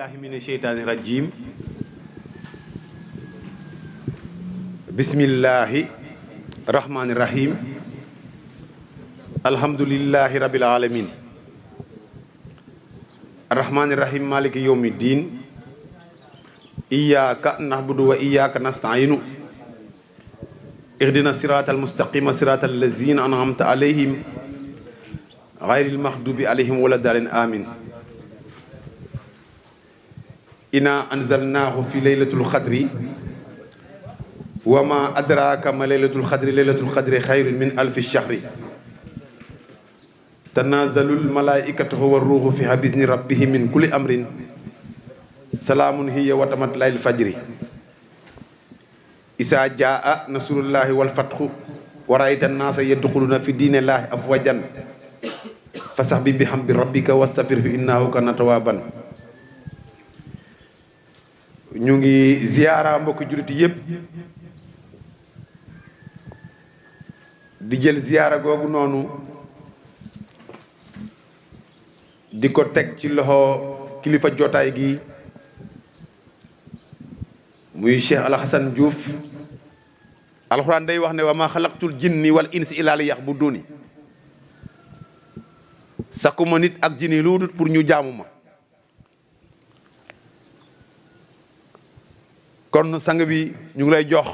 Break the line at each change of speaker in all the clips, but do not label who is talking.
billahi mina sheytaani rajim bismillahi rahmaani rahim alhamdulillahi rabbil alamin arrahmaani rahim maliki yawmi din iyyaka na'budu wa iyyaka nasta'inu ihdina siratal mustaqima siratal lazina an'amta alayhim ghayril maghdubi alayhim wala daalin amin inna anzalnahu fi laylatul qadri wa ma adraka ma laylatul qadri khayrun min alfi shahri tanazalul malaikatu war ruhu fiha bizni rabbihim min kulli amrin salaamun hiya wa tamatlayil fajri isa jaa nasrullahi wal fathu wa ra'ayta an-nasa yadkhuluna fi dinillahi afwajan fasabbih bihamdi rabbika wastaghfirhu innahu kana tawwaban. ñu ngi ziyaara mbokki jullit yépp di jël ziyaara googu noonu di ko teg ci loxo kilifa jotaay gi muy Cheikh Al Hassan Diouf. alxuraan day wax ne wa ma xalaqtul jinni wal insi illa liya'buduni sakkuma nit ak jinni lu dul pour ñu jaamu ma. kon sang bi ñu ngi lay jox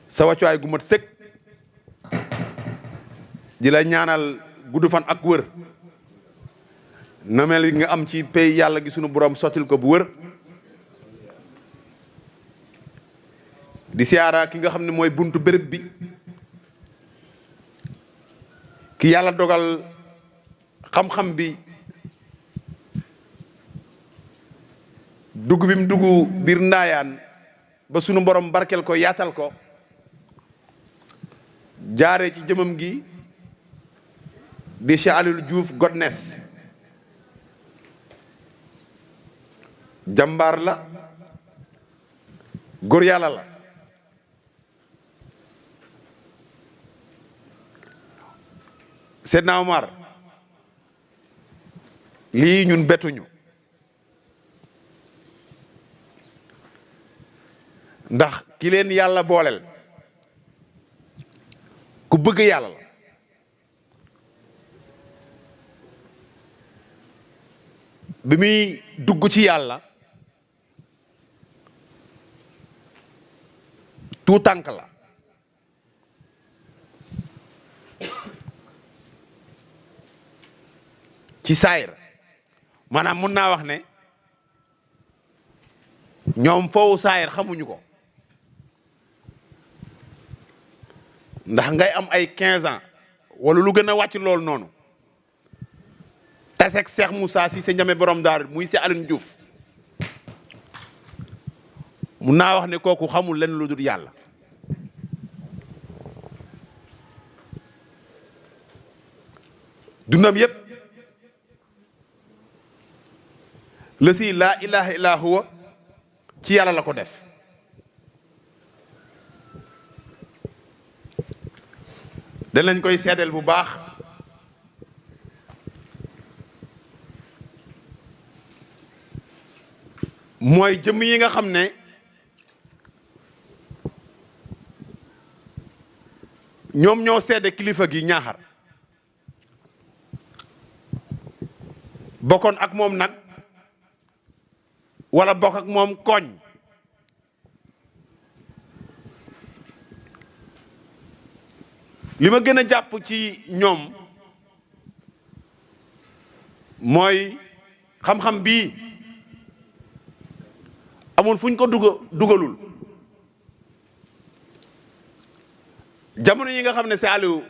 sa wàccuwaay gu mat sëkk di la ñaanal gudd fan ak wër na mel nga am ci pay yàlla gi sunu borom sottil ko bu wër. di siyaara ki nga xam ne mooy buntu béréb bi ki yàlla dogal xam-xam bi dugg bi mu dugg biir ndaayaan ba sunu borom barkel ko yaatal ko jaaree ci jëmam gi di Cheikh Aliou Diouf Godness jàmbaar la góor yàlla la Seydina Omar lii ñun bettuñu ndax ki leen yàlla booleel ku bëgg yàlla la bi muy dugg ci yàlla tout tànk la ci saayir maanaam mun naa wax ne ñoom foofu saayir xamuñu ko ndax ngay am ay 15 ans wala lu gën a wàcc loolu noonu taseeg Cheikh Moussa si sa njame borom daar muy si Aliou Diouf mun naa wax ne kooku xamul leen lu dul yàlla. dundam yépp la si laa ilaha illa huwa ci yàlla la ko def. danañ koy seedeel bu baax mooy jëmm yi nga xam ne ñoom ñoo seede kilifa gi ñaaxar bokkoon ak moom nag wala bokk ak moom koñ li ma gën a jàpp ci ñoom mooy xam-xam bii amul fu ñu ko dugalul jamono yi nga xam ne Saliou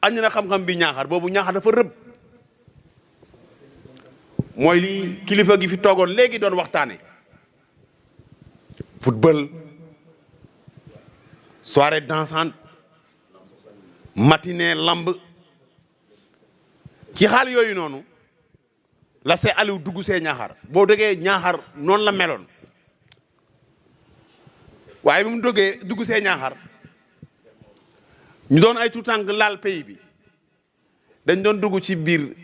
añ na xam-xam bi ñaaxar boobu ñaaxar dafa rëbb mooy li kilifa gi fi toogoon léegi doon waxtaane football soirée dansante matinée lamb ci xaal yooyu noonu la see Aliou dugg see ñaaxar boo déggee ñaaxar noonu la meloon waaye bi mu dugg see ñaaxar ñu doon ay tuutànk laal pays bi dañ doon dugg ci biir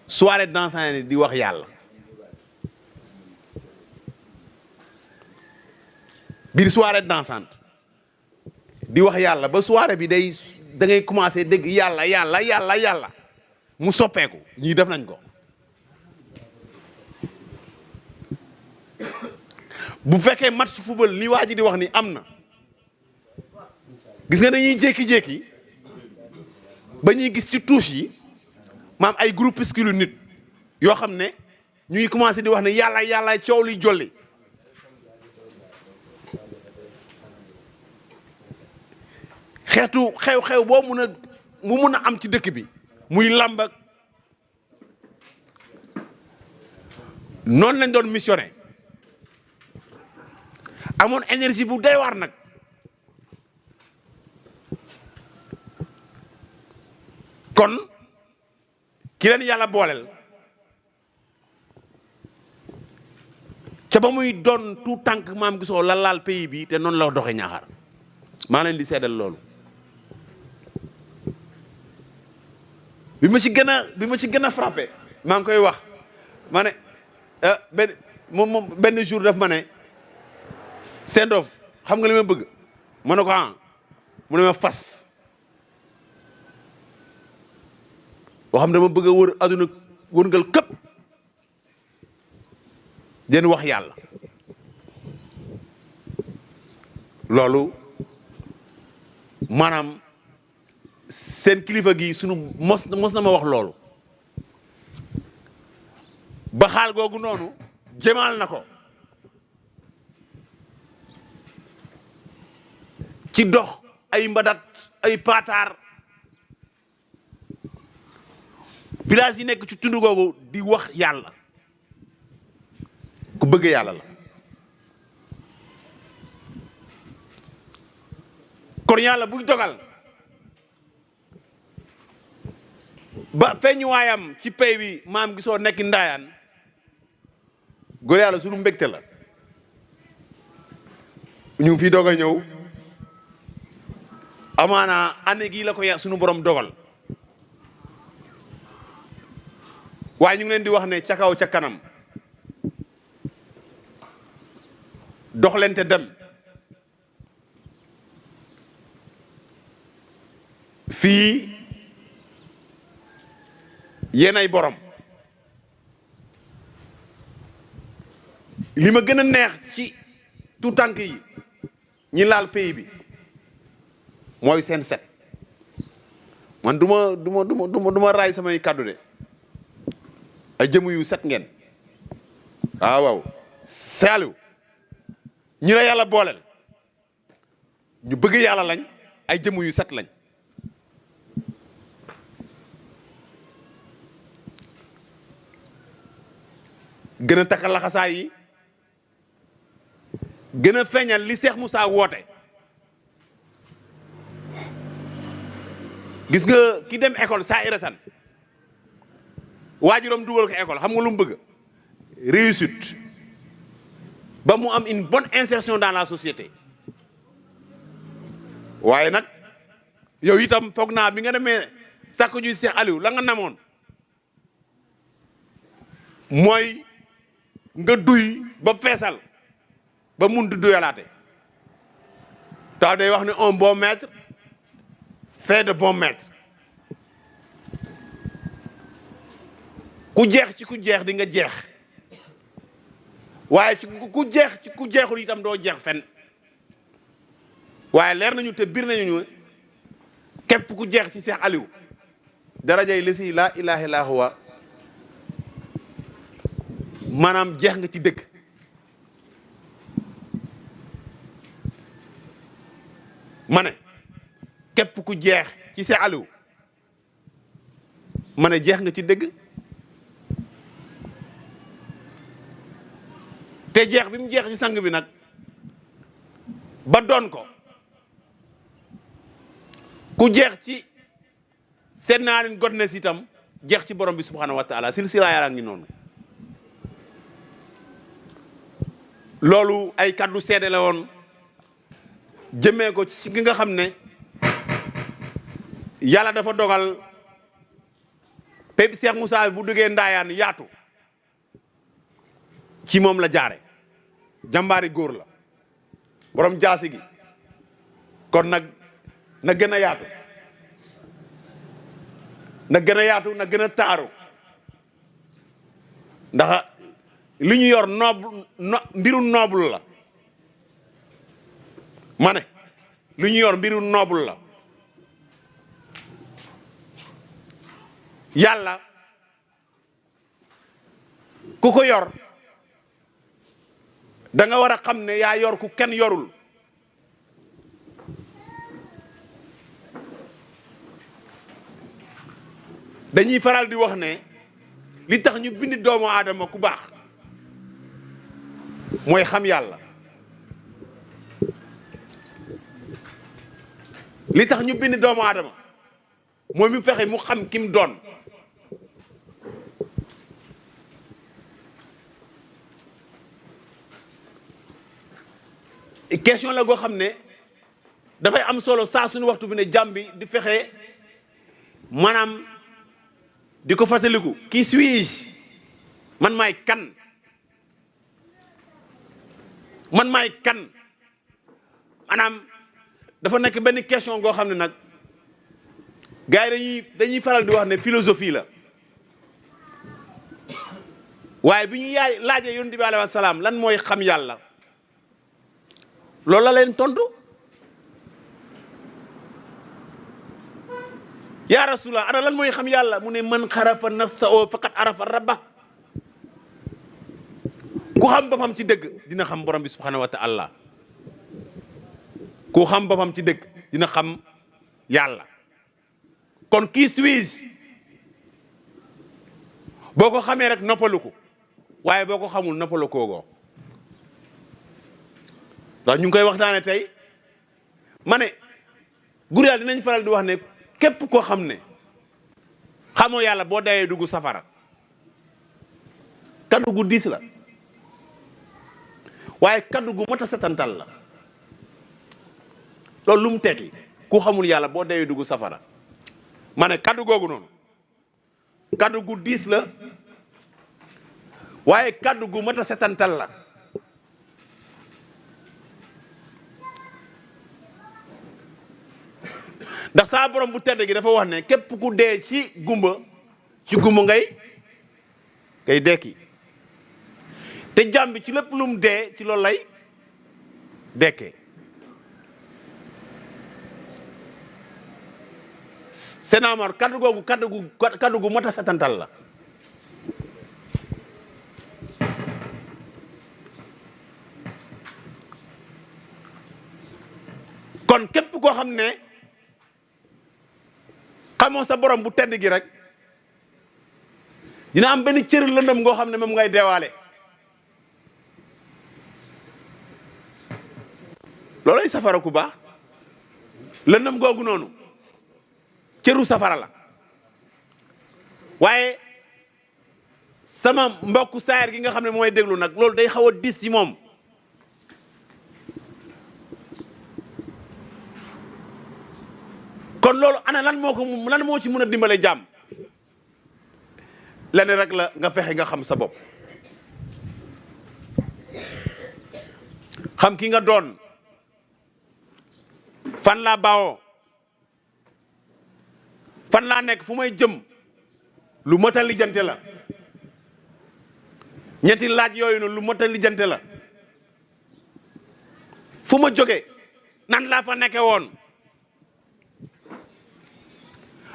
soirée dansante di wax yàlla biir soirée dansante di wax yàlla ba soirée bi da ngay commencé dégg yàlla yàlla yàlla yàlla mu soppeeku ñii def nañ ko. bu fekkee match football li waa ji di wax ni am na gis nga dañuy jékki-jékki ba ñuy gis ci touche yi maam ay groupuscule nit yoo xam ne ñuy commencé di wax ne yàlla yàlla coow li jolli xeetu xew-xew boo mun a am ci dëkk bi muy làmb ak noonu lañ doon missionné amoon énergie bu doy waar nag kon ki leen yàlla booleel ca ba muy doon tout tànk maam gisoo la laal pays bi te noonu la doxee ñaaxaar maa leen di seddal loolu bi ma ci gën a frappé maa ngi koy wax ma ne moom benn jour daf ma ne Sendoof xam nga li ma bëgg ma ne ko mu ne ma fas boo xam ne dama bëgg a wër aduna wërngal këpp den wax yàlla loolu maanaam seen kilifa gi sunu mos na ma wax loolu ba xaal googu noonu jëmaal na ko ci dox ay mbadat ay paataar village yi nekk ci tund googu di wax yàlla ku bëgg yàlla la kon yàlla buy dogal ba feeñu waayam ci pay bi maam gisoo nekk ndaayaan góor yàlla sunu mbégte la ñu ngi fii doog a ñëw amaana année gii la ko sunu borom dogal waaye ñu ngi leen di wax ne ca kaw ca kanam dox leen te dem fii yéenay borom li ma gën a neex ci tout tànk yi ñi laal pays bi mooy seen set man du ma raay samay kàddu de ay jëmu yu set ngeen waaw Saliou ñi la yàlla booleel ñu bëgg yàlla lañ ay jëmu yu set lañ gën a takka laxasaay yi gën a feeñal li Cheikh Moussa woote gis nga ki dem école saa iratan waajuram dugal ko école xam nga lu mu bëgg réussite ba mu am une bonne insertion dans la société waaye nag yow itam foog naa bi nga demee sàkku ju Cheikh Aliou la nga namoon mooy nga duy ba feesal ba mun di duyalaate taw day wax ne un bon maître fait de bon maître ku jeex ci ku jeex di nga jeex waaye ci ku jeex ci ku jeexul itam doo jeex fen waaye leer nañu te bir nañu ñu képp ku jeex ci Cheikh Aliou darajay li si laa ilaaha illa huwa maanaam jeex nga ci dëkk ma ne képp ku jeex ci Cheikh Aliou ma ne jeex nga ci dëgg te jeex bi mu jeex ci sang bi nag ba doon ko ku jeex ci seen naarin godnes itam jeex ci borom bi subhanahu wa taala silsila yaraa ngi noonu loolu ay kaddu seede la woon jëmee ko ci ki nga xam ne yàlla dafa dogal Cheikh Moussa bu duggee ndaayaan yaatu ci moom la jaare jàmbaari góor la borom jaasi gi kon nag na gën a yaatu na gën a yaatu na gën a taaru ndax li ñu yor mbiru noble la ma ne li ñu yor mbiru noble la yàlla ku ko yor da nga war a xam ne yaa yor ku kenn yorul dañuy faral di wax ne li tax ñu bind doomu aadama ku baax mooy xam yàlla li tax ñu bind doomu aadama mooy mu fexe mu xam kim doon question la goo xam ne dafay am solo saa suñu waxtu bi ne jàmm bi di fexe maanaam di ko fàttaliku qui suis-je man maay kan maanaam dafa nekk benn question goo xam ne nag gars yi dañuy faral di wax ne philosophie la waaye bi ñu laajee yonent bi alayhi salaam lan mooy xam yàlla loolu la leen tontu yaa rasulallah ana lan mooy xam yàlla mu ne man xarafa nafsahu faqad arafa rabba ku xam boppam ci dëgg dina xam borom bi subhanahu wa ta'ala ku xam boppam ci dëgg dina xam yàlla kon qui suis-je boo ko xamee rek noppalu ko waaye boo ko xamul noppalu koogoo ndax ñu ngi koy waxtaane tey ma ne gur yàlla dinañ faral di wax ne képp koo xam ne xamoo yàlla boo dayee dugg safara kaddu gu diis la waaye kaddu gu mat a setantal la loolu lu mu tekki ku xamul yàlla boo dayee dugg safara ma ne kaddu googu noonu kaddu gu diis la waaye kaddu gu mat a setantal la ndax saa borom bu tedd gi dafa wax ne képp ku dee ci gumba ngay dekki te jàmm bi ci lépp lu mu dee ci loolu lay dekkee Sénamar kaddu googu kaddu gu mat a setantal la kon képp koo xam ne xamoo sa borom bu tedd gi rek dina am benn cër lëndëm ngoo xam ne moom ngay deewaale loolay safara ku baax lëndëm googu noonu cëru safara la waaye sama mbokku saayir gi nga xam ne mooy déglu nag loolu day xaw a dis ci moom kon loolu ana lan moo ci mën a dimbale jàmm lenn rek la nga fexe nga xam sa bopp xam ki nga doon fan laa baawoo fan laa nekk fu may jëm lu mat a lijjante la ñetti laaj yooyu noonu lu mat a lijjante la fu ma jóge nan laa fa nekke woon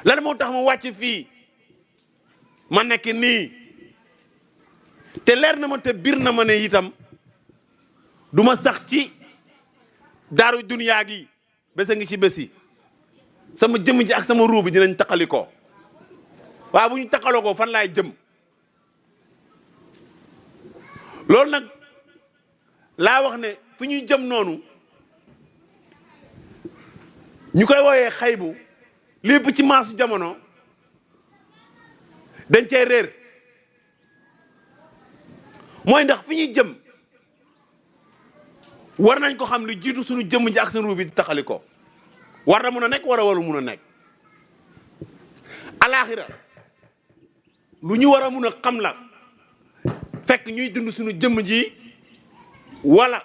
lan moo tax ma wàcc fii ma nekk nii te leer na ma te bir na ma ne itam du ma sax ci daaru duniyaa gi bésa ngi ci bési sama jëmm ji ak sama ruu bi dinañ taqali ko waaye bu ñu taqaloo ko fan laay jëm loolu nag laa wax ne fi ñuy jëm noonu ñu koy wooyee xaybu lépp ci maasu jamono dañ cay réer mooy ndax fi ñuy jëm war nañ ko xam lu jiitu suñu jëmm ji ak seen ruu bi di taxali ko war na mun a nekk war a mun a nekk alaaxira lu ñu war a mun a xam la fekk ñuy dund suñu jëmm ji wala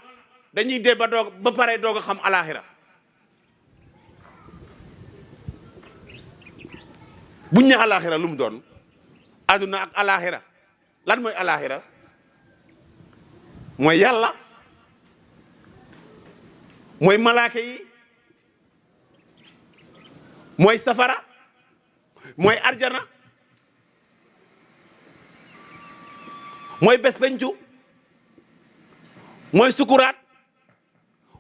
dañuy dee ba pare doog a xam alaxira buñ ne alaxira lu mu doon àdduna ak alaxira lan mooy alaxira mooy yàlla mooy malaaka yi mooy safara mooy arjana mooy bés pencu mooy sukuraat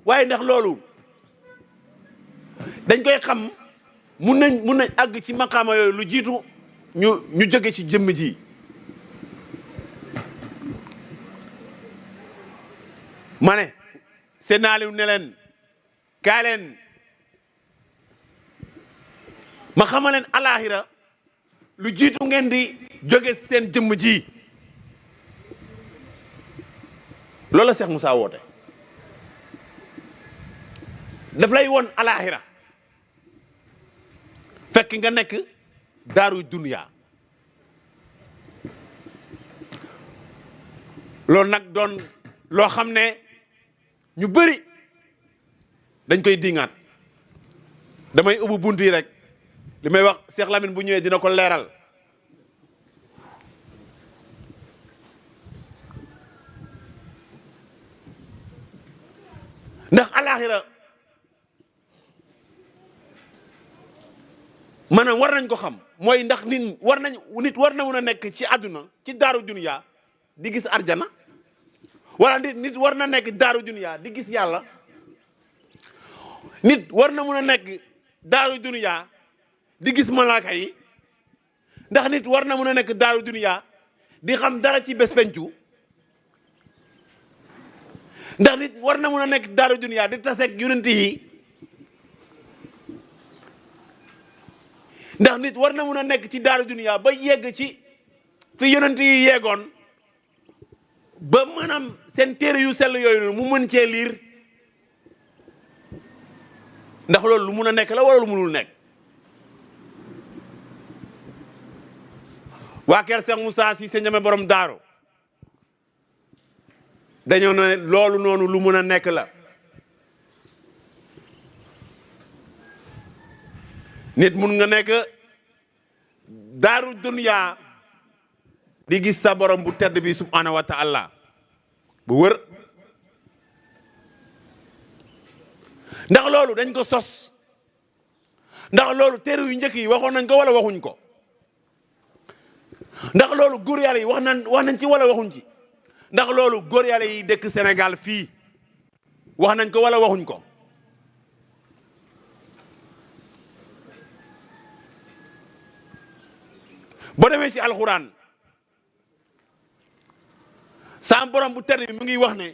waaye ndax loolu dañ koy xam mun nañ àgg ci maqaama yooyu lu jiitu ñu jóge ci jëmm ji ma ne seen naaliw ne leen kaa leen ma xama leen alaxira lu jiitu ngeen di jóge seen jëmm ji loolu la Cheikh Moussa woote daf lay woon alaxira fekk nga nekk daaru dunya loolu nag doon loo xam ne ñu bëri dañ koy dingaat damay ubbi bunt yi rek li may wax Cheikh Lamine bu ñëwee dina ko leeral ndax alaxira maanaam war nañ ko xam mooy ndax nit war na mën a nekk ci àdduna ci daaru dunya di gis arjana wala nit war na nekk daaru dunya di gis yàlla nit war na mën a nekk daaru dunya di gis malaaka yi ndax nit war na mën a nekk daaru dunya di xam dara ci bés pencu ndax nit war na mën a nekk daaru dunya di taseeg yonent yi ndax nit war na mën a nekk ci daaru dunya ba yegg ci fi yonent yi yeggoon ba maanaam seen téere yu sell yooyu noonu mu mën cee liir ndax loolu lu mun a nekk la wala lu munul nekk waa kër Cheikh Moussa Cissé Ndiamé borom daaro dañoo ne loolu noonu lu mun a nekk la nit mun nga nekk daaru dunya di gis sa borom bu tedd bi subhanahu wa ta'ala bu wër ndax loolu dañ ko sos ndax loolu téere yu njëkk yi waxoon nañ ko wala waxuñ ko ndax loolu góor yàlla yi wax nañ ci wala waxuñ ci ndax loolu góor yàlla yi dëkk Sénégal fii wax nañ ko wala waxuñ ko boo demee ci alxuraan sa borom bu tedd bi mu ngi wax ne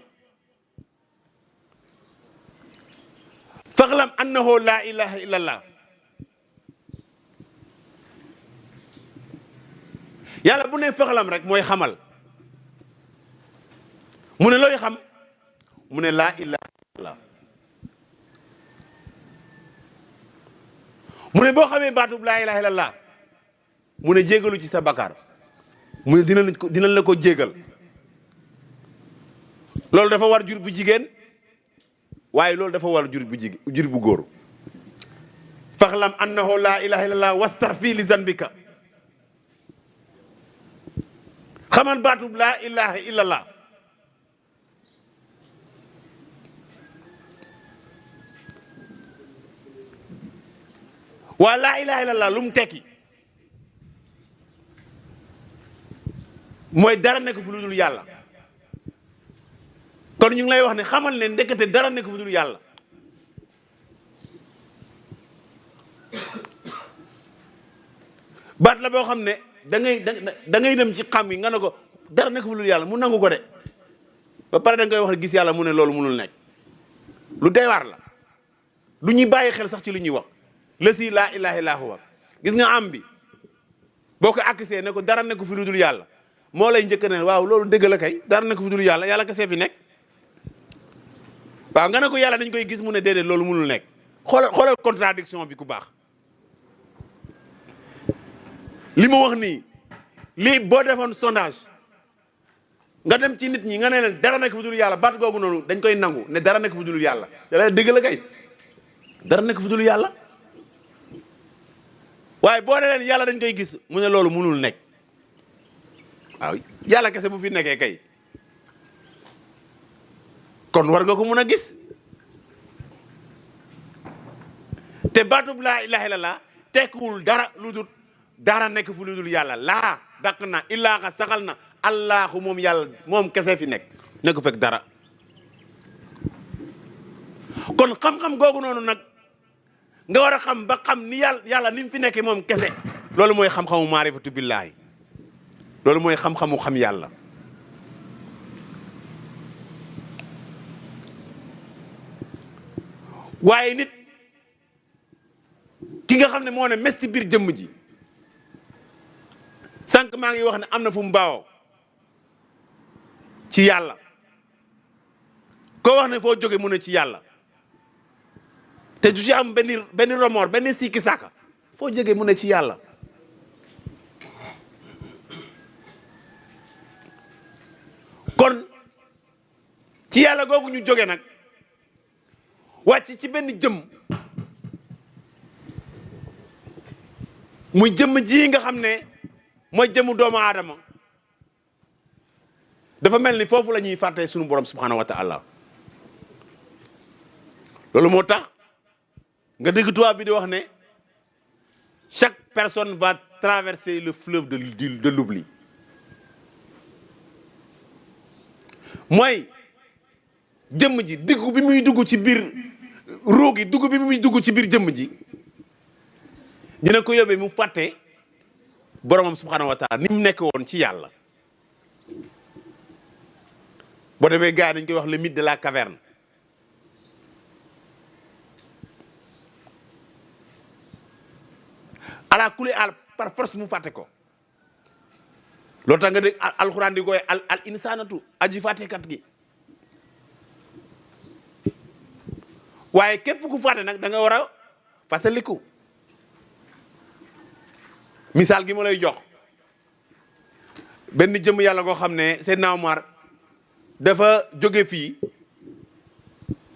faxlam annahu laa ilaha illallah yàlla bu ne faxlam rek mooy xamal mu ne looy xam mu ne laa ilaha illallah mu ne boo xamee baatub laa ilaha illallah mu ne jégalu ci sa bakkaar mu ne dinañ la ko jégal loolu dafa war jur bu jigéen waaye loolu dafa war jur bu góor faxlam annahu laa ilaha illallah wastarfi li zanbika xamal baatub laa ilaha illallah waa laa ilaha illallah lu mu tekki mooy dara nekk fu lu dul yàlla kon ñu ngi lay wax ne xamal ne ndekete dara nekk fu dul yàlla baat la boo xam ne da ngay dem ci xam yi nga ne ko dara nekk fu dul yàlla mu nangu ko de ba pare da nga koy wax gis yàlla mu ne loolu munul nekk lu doy waar la du ñuy bàyyi xel sax ci lu ñuy wax la si laa ilaha illa huwa gis nga am bi boo ko accusé ne ko dara nekk fu dul yàlla moo lay njëkk ne waaw loolu dëgg la kay dara nekk fu dul yàlla yàlla kese fi nekk waaw nga ne ko yàlla dañ koy gis mu ne déedéet loolu mënul nekk xoolal contradiction bi ku baax li ma wax nii lii boo defoon sondage nga dem ci nit ñi nga ne leen dara nekk fu dul yàlla baat googu noonu dañ koy nangu ne dara nekk fu dul yàlla da dëgg la kay dara nekk fu dul yàlla waaye boo ne leen yàlla dañ koy gis mu ne loolu mënul nekk waaw yàlla kese bu fi nekkee kay kon war nga ko mun a gis te baatub laa ilaaha illallaah tekkiwul dara lu dul dara nekk fu lu dul yàlla laa dàq na illaa saxal na allaahu moom yàlla moom kese fi nekk fekk dara kon xam-xam googu noonu nag nga war a xam ba xam ni yàlla ni mu fi nekkee moom kese loolu mooy xam-xamu maarifatu billaahi loolu mooy xam-xamu xam yàlla waaye nit ki nga xam ne moo ne mes ci biir jëmm ji sànq maa ngi wax ne am na fu mu baawoo ci yàlla koo wax ne foo jóge mu ne ci yàlla te du ci am benn remords benn sikki sàkka foo jóge mu ne ci yàlla kon ci yàlla googu ñu jóge nag wàcc ci benn jëm muy jëmm ji nga xam ne mooy jëmmu doomu aadama dafa mel ni foofu la ñuy fàtte sunu borom subhanahu wa taala loolu moo tax nga dégg tubaab bi di wax ne chaque personne va traverser le fleuve de l'oubli mooy jëmm ji diggu bi muy dugg ci biir ruu gi dugg bi muy dugg ci biir jëmm ji dina ko yóbbee mu fàtte boromam subhanahu wa taala ni mu nekk woon ci yàlla boo demee gars yi dañ koy wax le mythe de la caverne ala kulli al par force mu fàtte ko loolu tax nga dégg alxuraan di koy al insanatu aji fàttekat gi waaye képp ku fàtte nag da nga war a fàttaliku misaal gi ma lay jox benn jëm yàlla goo xam ne Seydina Omar dafa jóge fii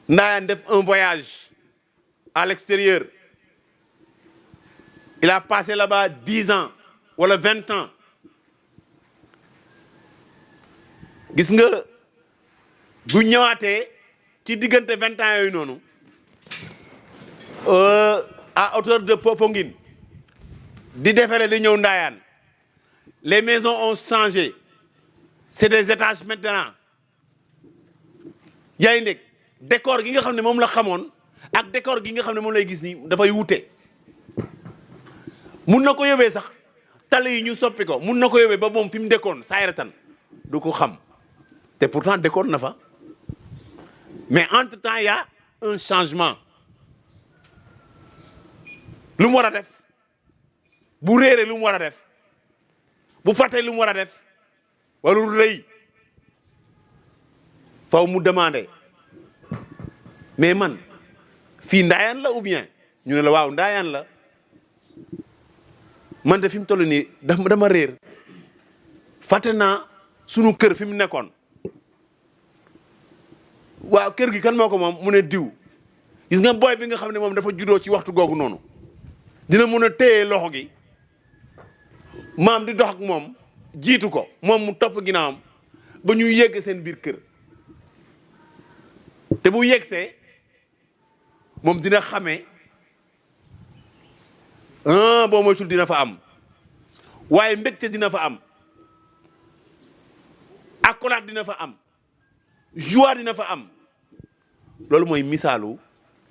ndaayaan def un voyage à l'extérieur il a passé là-bas 10 ans wala 20 ans gis nga bu ñëwaatee ci diggante 20 ans yooyu noonu à hauteur de Popenguine di defere di ñëw ndaayaan les maisons ont changé c'est des étages maintenant yaa ngi dégg décor gi nga xam ne moom la xamoon ak décor gi nga xam ne moom lay gis nii dafay wute mun na ko yóbbee sax tali yi ñu soppi ko mun na ko yóbbee ba moom fi mu dëkkoon saayaratan du ko xam te pourtant dëkkoon na fa mais entre temps il y a un changement lu mu war a def bu réeree lu mu war a def bu fàttee lu mu war a def wala lu rëy faw mu demandé mais man fii ndaayaan la ou bien ñu ne la waaw ndaayaan la man de fi mu toll nii dama réer fàtte naa sunu kër fi mu nekkoon waaw kër gi kan moo ko moom mu ne diw gis nga booy bi nga xam ne moom dafa juddoo ci waxtu googu noonu dina mun a téye loxo gi maam di dox ak moom jiitu ko moom mu topp ginnaawam ba ñu yegg seen biir kër te bu yeggsee moom dina xamee boo moytul dina fa am waaye mbégte dina fa am accolade dina fa am joie dina fa am loolu mooy misaalu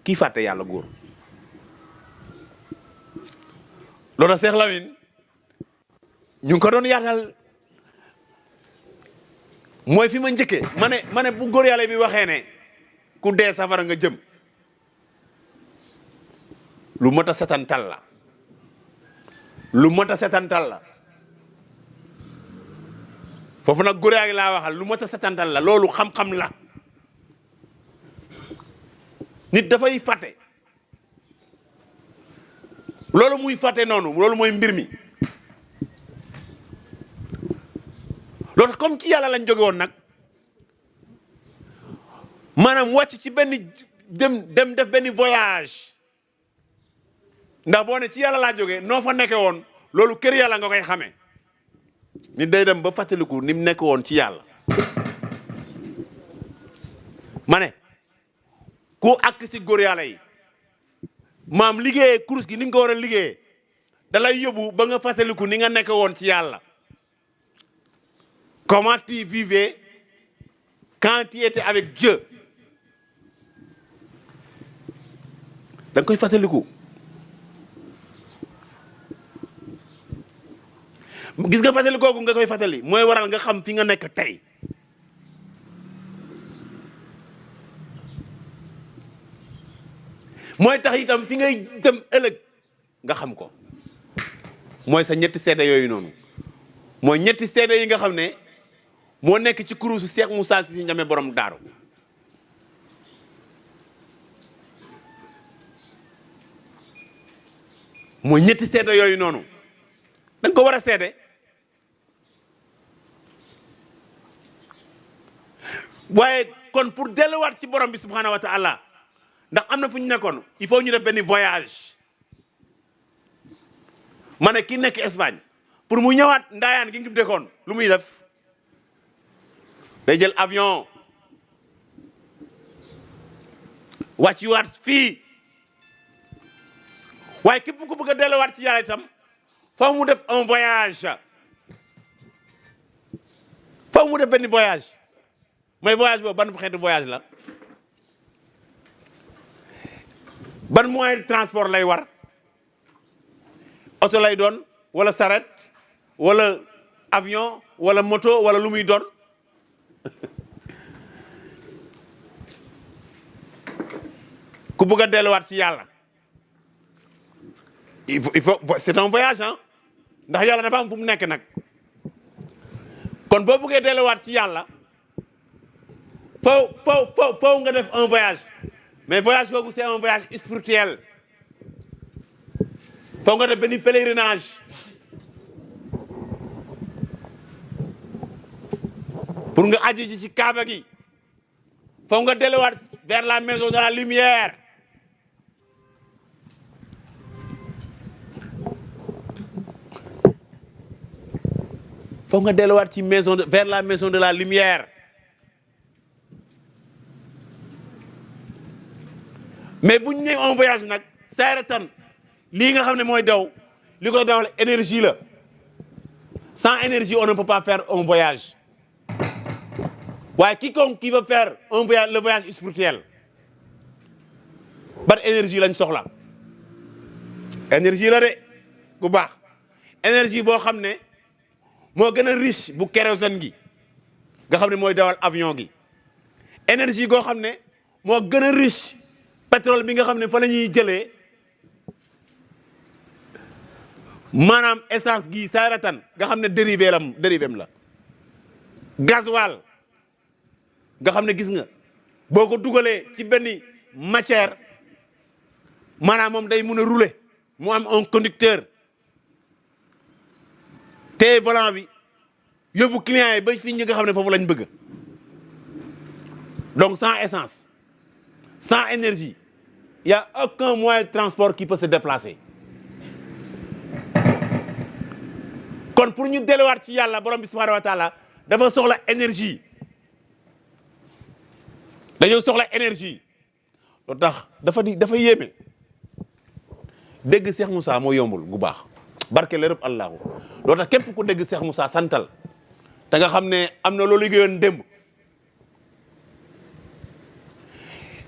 kii fàtte yàlla góor loolu tax Cheikh Lamine ñu ngi ko doon yaatal mooy fi ma njëkkee ma ne bu góor yàlla bi waxee ne ku dee safara nga jëm lu mot a setantal la lu mot a setantal la foofu nag góor yaa ngi laa waxal lu mot a setantal la loolu xam-xam la nit dafay fàtte loolu muy fàtte noonu loolu mooy mbir mi loolu comme ci yàlla lañ jóge woon nag maanaam wàcc ci benn dem def benn voyage ndax boo ne ci yàlla laa jógee noo fa nekke woon loolu kër yàlla nga koy xamee nit day dem ba fàttaliku ni mu nekk woon ci yàlla ma ne ku àkk si góor yàlla yi maam liggéeyee kurus gi ni nga ko war a liggéeyee da lay yóbbu ba nga fàttaliku ni nga nekk woon ci yàlla comment tu vivais quand tu étais avec Dieu da nga koy fàttaliku gis nga fàttali kooku nga koy fàttali mooy waral nga xam fi nga nekk tey mooy tax itam fi ngay dem ëllëg nga xam ko mooy sa ñetti seede yooyu noonu mooy ñetti seede yi nga xam ne moo nekk ci kurusu Cheikh Moussa Cissé Ndiamé borom daaru mooy ñetti seede yooyu noonu da nga ko war a seede waaye kon pour delluwaat ci borom bi subhanahu wa taala ndax am na fu ñu nekkoon il faut ñu def benn voyage ma ne ki nekk Espagne pour mu ñëwaat ndaayaan gi ngi dëkkoon lu muy def day jël avion wàcciwaat fii waaye képp ku bëgg a delluwaat ci yàlla itam faaw mu def un voyage faaw mu def benn voyage mooy voyage boobu ban xeetu voyage la ban moyen de transport lay war oto lay doon wala saret wala avion wala moto wala lu muy doon ku bëgg a delluwaat ci yàlla il faut c'est un voyage hein ndax yàlla dafa am fu mu nekk nag kon boo bëggee delluwaat ci yàlla faw nga def un voyage mais voyage boobu c'est un voyage spirituel faw nga def benn pèlerinage pour nga aju ji ci kaaba gi faw nga delluwaat vers la maison de la lumière faw nga delluwaat ci vers la maison de la lumière mais bu ñu nee en voyage nag saaratan lii nga xam ne mooy daw li koy dawal énergie la sans énergie on ne peut pas faire un voyage waaye quiconque qui veut faire un voyage le voyage spirituel ban énergie lañ soxla énergie la de bu baax énergie boo xam ne moo gën a riche bu kérosène gi nga xam ne mooy dawal avion gi énergie goo xam ne moo gën a riche pétrole bi nga xam ne fa la ñuy jëlee maanaam essence gi saaratan nga xam ne dérivé la gasoil nga xam ne gis nga boo ko dugalee ci benn matière maanaam moom day mun a rouler mu am un conducteur te volant bi yóbbu client yi ba fi ñi nga xam ne foofu lañ bëgg donc sans essence sans énergie il y a aucun moyen de transport qui peut se déplacer kon pour ñu delluwaat ci yàlla borom bi subhanahu wa taala dafa soxla énergie dañoo soxla énergie loolu tax dafa yéeme dégg Cheikh Moussa moo yombul gu baax barke la rëbb allahu loolu tax képp ku dégg Cheikh Moussa santal te nga xam ne am na loolu liggéeyoon démb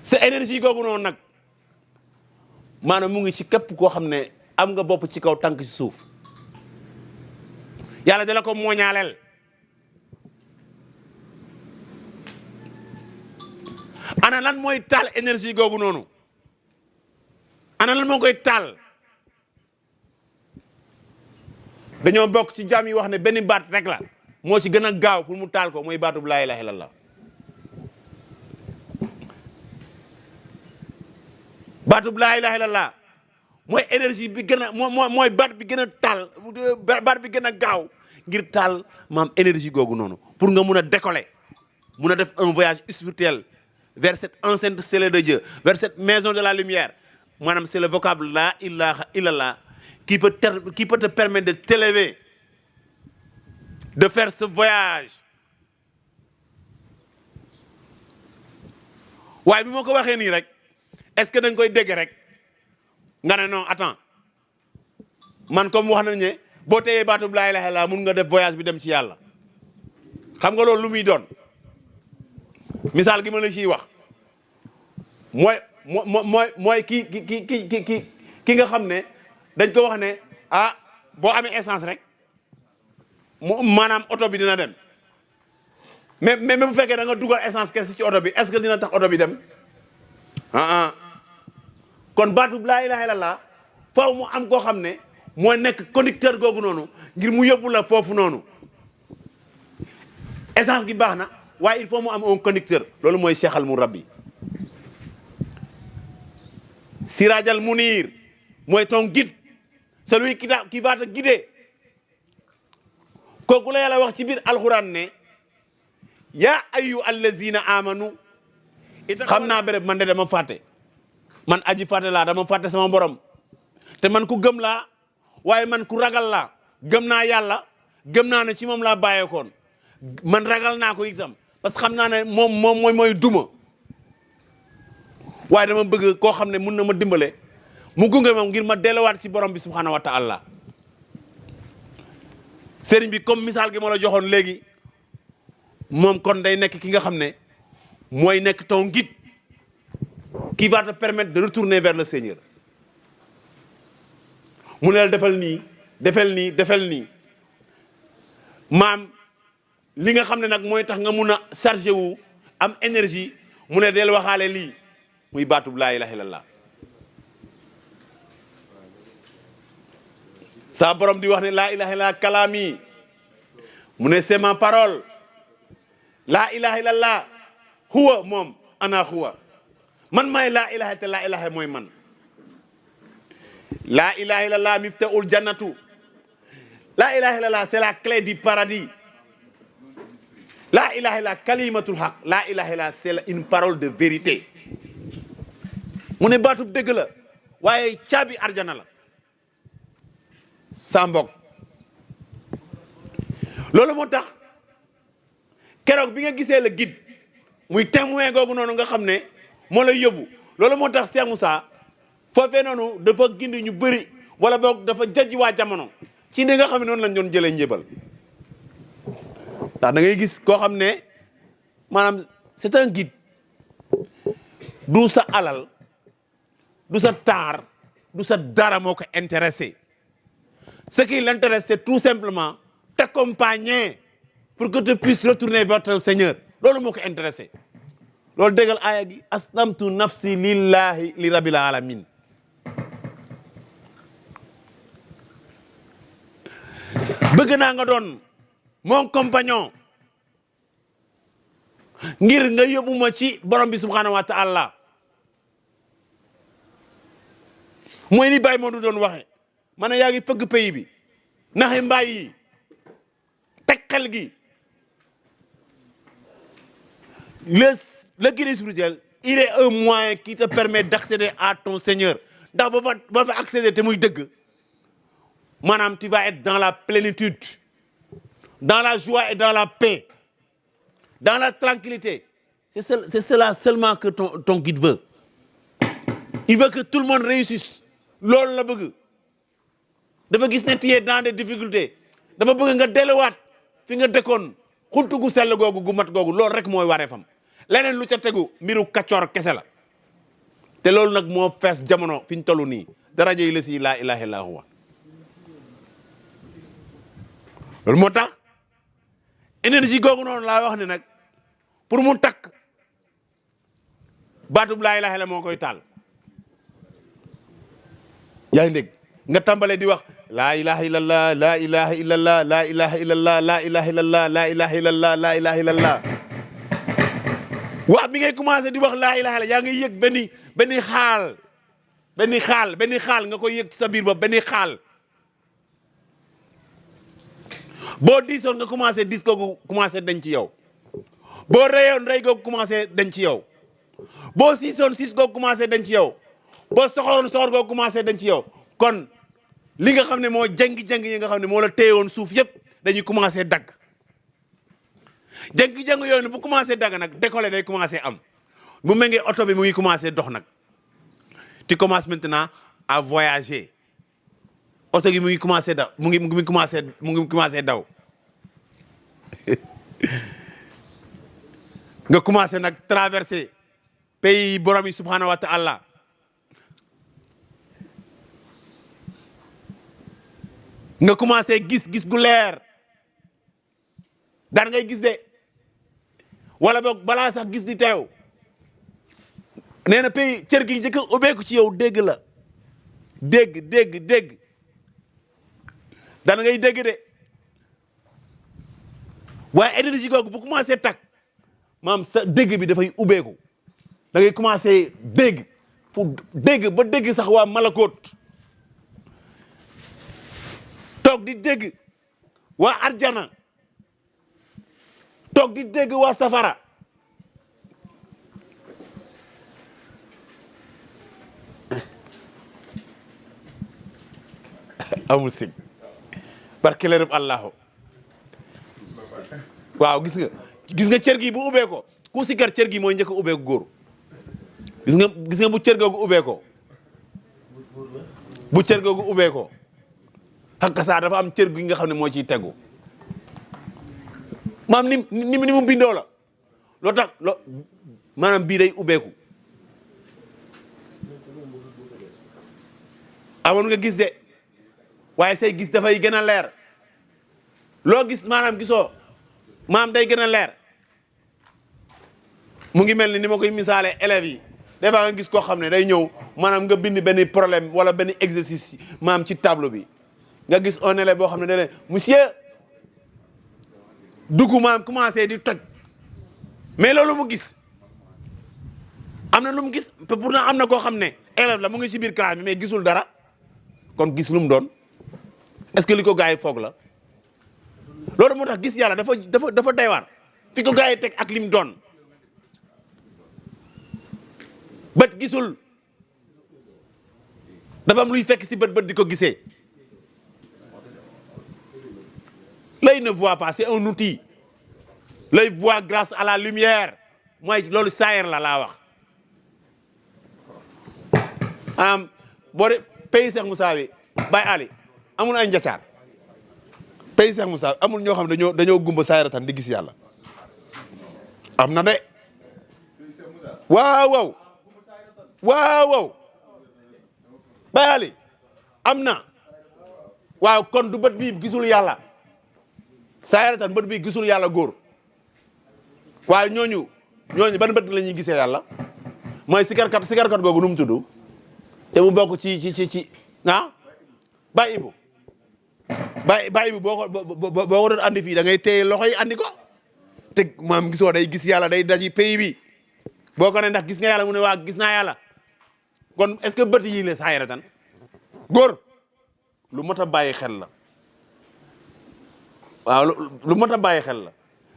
sa énergie googu noonu nag maanaam mu ngi ci képp koo xam ne am nga bopp ci kaw tànk ci suuf yàlla dala ko mooñaaleel ana lan mooy taal énergie googu noonu ana lan moo koy taal dañoo bokk ci jaam yi wax ne benn baat rek la moo ci gën a gaaw pour mu taal ko mooy baatub laa ilaaha illallah baatub laa ilaaha illallah mooy énergie bi gën a mooy baat bi gën a taal baat bi gën a gaaw ngir taal maam énergie googu noonu pour nga mun a décoller mun a def un voyage spirituel vers cette enceinte scellée de Dieu, vers cette maison de la lumière. Maanaam c'est le vocable la ilaha illallah qui peut te permettre de t'élever, de faire ce voyage. waaye bi ma ko waxee nii rek est-ce que da nga koy dégg rek nga ne non attends man comme wax nañ ne boo téyee baatub laa ilaaha illallaah mun nga def voyage bi dem ci yàlla xam nga loolu lu muy doon misaal gi ma la ciy wax mooy ki nga xam ne dañ ko wax ne ah boo amee essence rek maanaam oto bi dina dem mais bu fekkee da nga dugal essence kese ci oto bi est-ce que dina tax oto bi dem kon baatub laa ilaaha illallaah faaw mu am koo xam ne mooy nekk conducteur googu noonu ngir mu yóbbu la foofu noonu essence gi baax na waaye il faut mu am un conducteur loolu mooy Cheikh al Mourabbi Siraj al Munir mooy ton guide celui qui va te guider kooku la yàlla wax ci biir alxuraan ne yaa ayu allazina amanu xam naa béréb man de dama fàtte man aji fàtte laa dama fàtte sama borom te man ku gëm laa waaye man ku ragal laa gëm naa yàlla gëm naa ne ci moom laa bàyyeekoon man ragal naa ko itam parce que xam naa ne moom mooy duma waaye dama bëgg koo xam ne mun na ma dimbale mu gunge moom ngir ma delluwaat ci borom bi subhanahu wa ta'ala sëriñ bi comme misaal gi ma la joxoon léegi moom kon day nekk ki nga xam ne mooy nekk ton guide qui va te permettre de retourner vers le Seigneur mu ne la defal nii defal nii maam li nga xam ne nag mooy tax nga mun a chargé wu am énergie mu ne del waxaale lii muy baatub laa ilaha illallah saa borom di wax ne laa ilaha illallah kalaami mu ne c'est ma parole laa ilaha illallah huwa moom ana huwa man maay laa ilaha te laa ilaha mooy man laa ilaha illallah miftahul jannatu laa ilaha illallah c'est la clé du paradis laa ilaha illallah kalimatul haq laa ilaha illallah c'est une parole de vérité mu ne baatub dëgg la waaye caabi arjana la sa mbokk loolu moo tax keroog bi nga gisee la guide muy témoin googu noonu nga xam ne moo lay yóbbu loolu moo tax Cheikh Moussa foofee noonu dafa gindi ñu bëri wala boog dafa jajj waa jamono ci ni nga xam ne noonu lañ doon jëlee njébal ndax da ngay gis koo xam ne maanaam c'est un guide du sa alal du sa taar du sa dara moo ko intéressé ce qui l'intéresse c'est tout simplement t'accompagner pour que tu puisses retourner vers ton Seigneur loolu moo ko intéressé loolu déggal aaya gi aslamtu nafsi lillahi li rabbil alamin bëgg naa nga doon mon compagnon ngir nga yóbbu ma ci borom bi subhanahu wa ta'ala mooy ni Baye Modou doon waxe ma ne yaa ngi fëgg pays bi naxe mbaay yi teg xel gi le guide spirituel il est un moyen qui te permet d'accéder à ton Seigneur ndax ba fa accéder te muy dëgg maanaam tu vas être dans la plénitude dans la joie et dans la paix dans la tranquillité c'est cela seulement que ton guide veut il veut que tout le monde réussisse loolu la bëgg dafa gis ne tu es dans des difficultés dafa bëgg nga delluwaat fi nga dëkkoon xuntu gu sell googu gu mat googu loolu rek mooy wareefam leneen lu ca tegu mbiru kaccoor kese la te loolu nag moo fees jamono fi ñu toll nii daraja yi la si laa ilaha illa huwa loolu moo tax énergie googu noonu laa wax ne nag pour mu takk baatub laa ilaha illa moo koy taal yaa ngi dégg nga tàmbalee di wax laa ilaha illallah laa ilaha illallah laa ilaha illallah laa ilaha illallah laa ilaha illallah laa ilaha illallah wax bi ngay commencé di wax laa ilaha illallah yaa ngi yëg benn xaal nga koy yëg ci sa biir bopp benn xaal boo diisoon nga commencé diis googu commencé dañ ci yow boo reyoon rey googu commencé dañ ci yow boo siisoon siis googu commencé dañ ci yow boo soxoroon soxor googu commencé dañ ci yow kon li nga xam ne moo jëng-jëng yi nga xam ne moo la téyewoon suuf yëpp dañuy commencé dagg jëng-jëng yooyu bu commencé dagg nag décoller day commencé am mu mel ni oto bi mu ngi commencé dox nag tu commences maintenant à voyager oto gi mu ngi commencé daw mu ngi commencé daw nga commencé nag traverser pays borom yi subhanahu wa ta'ala nga commencé gis gu leer daan ngay gis de wala boog balaa sax gis di teew nee na pays cër gi njëkk a ubbeeku ci yow dégg la dégg daan ngay dégg de waaye énergie googu bu commencé tak maam sa dégg bi dafay ubbeeku da ngay commencé dégg ba dégg sax waa malakoot toog di dégg waa arjana toog di dégg waa safara amul sig barke leerub allahu waaw gis nga cër gi bu ubbee ko ku sikar cër gi mooy njëkk a ubbee ko góor gis nga bu cër googu ubbee ko bu cër googu ubbee ko xakka saa dafa am cër gi nga xam ne moo ciy tegu maam ni mu bindoo la loo tax maanaam bii day ubbeeku amoon nga gis de waaye say gis dafay gën a leer loo gis maanaam gisoo maam day gën a leer mu ngi mel ni ma koy misaale élèves yi des fois nga gis koo xam ne day ñëw maanaam nga bind benn problème wala benn exercice maam ci tableau bi nga gis un élève boo xam ne da ne monsieur dugg maam commencé di toj mais loolu mu gis am na lu mu gis pourtant am na koo xam ne élève la mu ngi ci biir classe bi mais gisul dara kon gis lu mu doon est-ce que li ko gars yi foog la loolu moo tax gis yàlla dafa doy waar fi ko gars yi teg ak lim doon bët gisul dafa am luy fekk si bët di ko gisee l'œil ne voit pas c'est un outil l'œil voit grâce à la lumière mooy loolu saayir la laa wax boo de pays Cheikh Moussa bi Baye Ali amul ay njaccaar pays Cheikh Moussa amul ñoo xam ne dañoo gumba saayiratan di gis yàlla am na de waaw Baye Ali am na waaw kon du bët bi gisul yàlla saayiratan bët bi gisul yàlla góor waaye ñooñu ban bët la ñuy gisee yàlla mooy sikarkat googu nu mu tudd te mu bokk ci Baye Ibou Baye Ibou boo ko doon andi fii da ngay téye loxo yi andi ko te maam gisoo day gis yàlla day daji pays bi boo ko ne ndax gis nga yàlla mu ne waa gis naa yàlla kon est-ce que bët yi la saayiratan góor lu mot a bàyyi xel la waaw lu mot a bàyyi xel la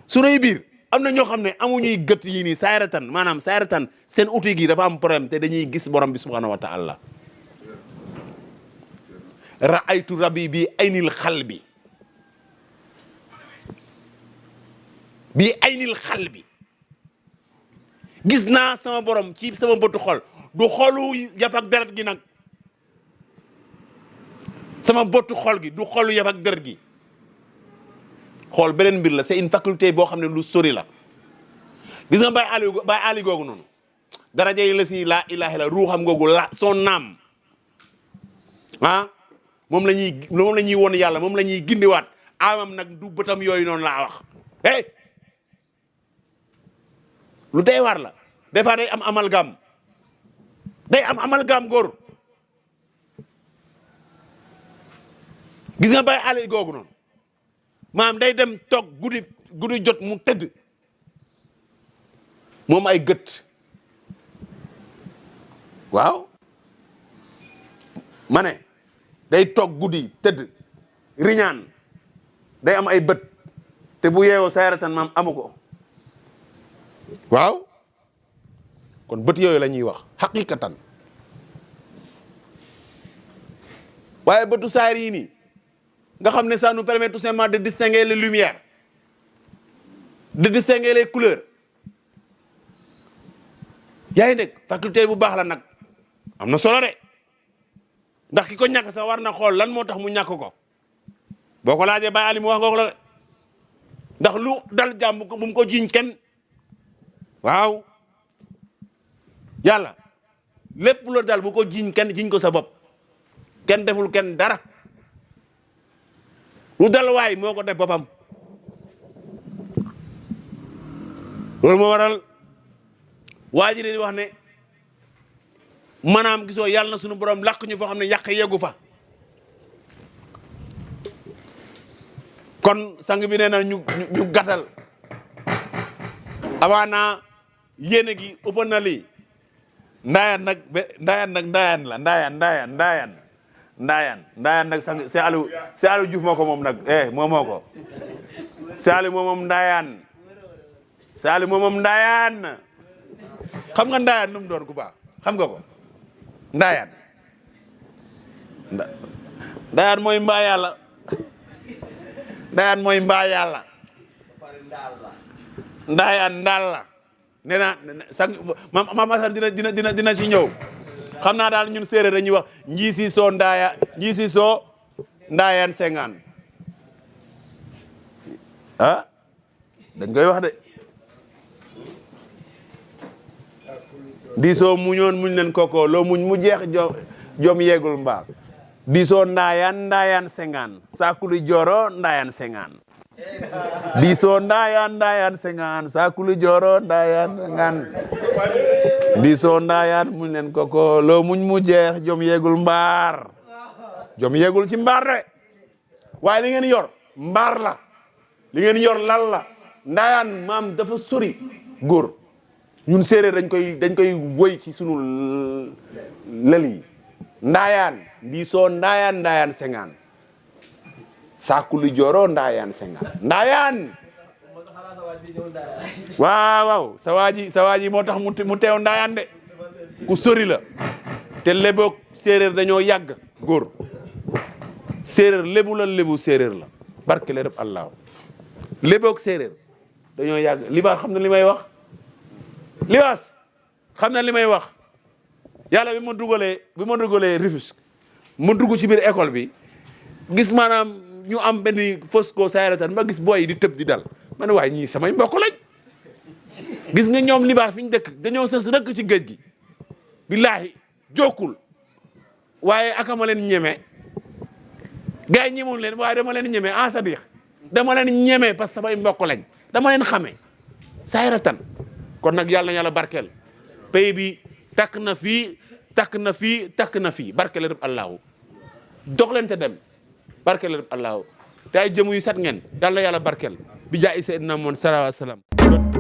sunuy biir am na ñoo xam ne amuñuy gët yii nii saayiratan maanaam saayiratan seen outil gi dafa am problème te dañuy gis borom bi subhanahu wa ta'ala ra'aytu rabbi bi aynil xalbi gis naa sama borom ci sama bëtu xol du xolu yàpp ak deret gi nag sama bëtu xol gi du xolu yàpp ak deret gi xool beneen mbir la c'est une faculté boo xam ne lu sori la gis nga Baye Ali googu noonu daraja yi la si laa ilaha illa ruuxam googu la son naam moom la ñuy won yàlla moom la ñuy gindiwaat amam nag du bëtam yooyu noonu laa wax lu day war la des fois day am amalgame góor gis nga Baye Ali googu noonu maam day dem toog guddi jot mu tëdd moom ay gët waaw ma ne day toog guddi tëdd riñaan day am ay bët te bu yeewoo saaratan maam amu ko waaw kon bët yooyu la ñuy wax xaqiqatan waaye bëtu saar yi nii nga xam ne ça nous permet tout simplement de distinguer les lumières de distinguer les couleurs yaa ngi dégg faculté bu baax la nag am na solo de ndax ki ko ñàkk sax war na xool lan moo tax mu ñàkk ko boo ko laajee Baye Ali mu wax nga ko la ndax lu dal jàmm bu mu ko jiiñ kenn waaw yàlla lépp lu dal bu ko jiiñ kenn jiiñ ko sa bopp kenn deful kenn dara lu dal waay moo ko def boppam loolu moo waral waa ji di wax ne maanaam gisoo yàlla na sunu borom làq ñu foo xam ne yàq yeggu fa kon sang bi nee na ñu gàttal amaana yéene gi ëpp na lii ndaayaan nag sang c'est Aliou Diouf moo ko moom nag moom moo ko c'est Aliou moom ndaayaan c'est Aliou moom ndaayaan xam nga ndaayaan nu mu doon ku baax xam nga ko ndaayaan ndaayaan mooy mbaa yàlla ndaayaan mooy mbaa yàlla ndaayaan ndaal la nee na sang Mama San dina si ñëw xam naa daal ñun séeréer dañuy wax njiisi soo ndaayaan sengaan ah dañ koy wax de diisoo muñoon muñ leen koko loo muñ mu jeex jom yeegul mbaa diisoo ndaayaan sengaan saakuli joro ndaayaan sengaan diisoo ndaayaan sengaan saakuli joro ndaayaan sengaan diisoo ndaayaan muñ leen koko loo muñ mu jeex jom yeegul mbaar jom yeegul ci mbaar de waaye li ngeen yor mbaar la li ngeen yor lal la ndaayaan maam dafa sori góor ñun séeréer dañ koy woy ci sunu lël yi ndaayaan diisoo ndaayaan sengaan saakuli joro ndaayaan sengaan ndaayaan waaw sa waaji moo tax mu teew ndaayaan de ku sori la te léboog séeréer dañoo yàgg góor séeréer lébu séeréer la barke le rëb allah léboog séeréer dañoo yàgg libaas xam na li may wax libaas xam na li may wax yàlla bi ma dugalee Rufisque mu dugg ci biir école bi gis maanaam ñu am benn Fosco saaratan ma gis booy di tëb di dal ma ne waaye ñii samay mbokk lañ gis nga ñoom libaas fi ñu dëkk dañoo sës rëkk ci géej gi billaahi jokkul waaye akama leen ñeme gars yi ñemoon leen waaye dama leen ñeme en c'est-à-dire dama leen ñeme parce que samay mbokk lañ dama leen xamee saaratan kon nag yàlla na yàlla barkeel pays bi takk na fii barkeel rek allahu dox leen te dem barkeel rek allahu te ay jëmu yu set ngeen yàlla barkeel bi jaay Seydina Muhammad sallallahu alayhi wa sallam